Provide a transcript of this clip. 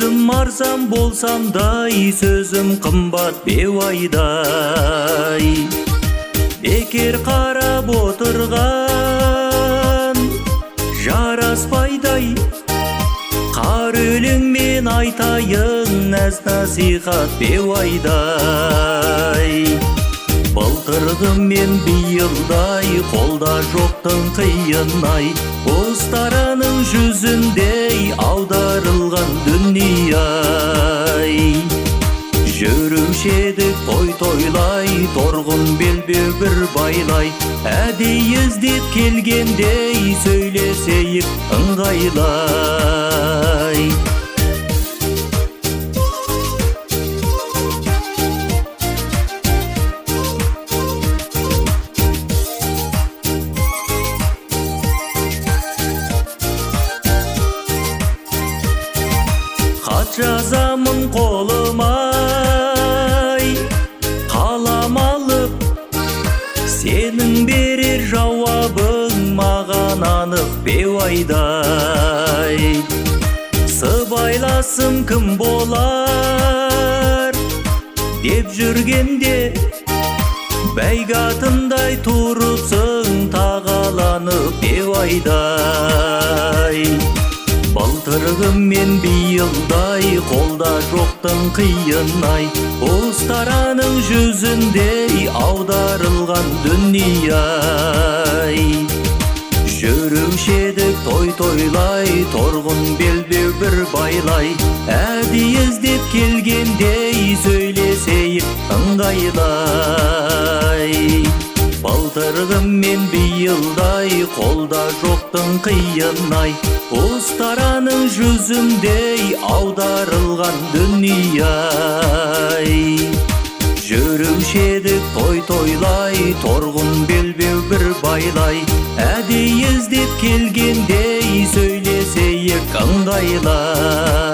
Өзім арзан болсам дай, сөзім қымбат беуайдай. Бекер қарап отырған жараспайдай, қар өлеңмен айтайын әз насихат беуайдай. Былтырғы мен биылдай қолда жоқтың қиын-ай, ұстараның жүзіндей аударылған дүние-ай. Жүруші едік той тойлай, торғын белбеу бір байлай, әдейі іздеп келгендей сөйлесейік ыңғайлай. Хат жазамын қолымай, қалам алып, сенің берер жауабың маған анық беуайдай. Сыбайласым кім болар деп жүргенде, бәйге атындай тұрыпсың тағаланып беуайдай. Былтырғы мен биылдай қолда жоқтың қиын-ай, ұстараның жүзіндей аударылған дүние-ай. Жүруші едік той тойлай, торғын белбеу бір байлай, әдейі іздеп келгендей сөйлесейік ыңғайлай. Былтырғы мен биылдай қолда жоқтың қиын-ай, ұстараның жүзіндей аударылған дүние-ай. Жүруші едік той тойлай, торғын белбеу бір байлай, әдейі іздеп келгендей сөйлесейік ыңғайлай.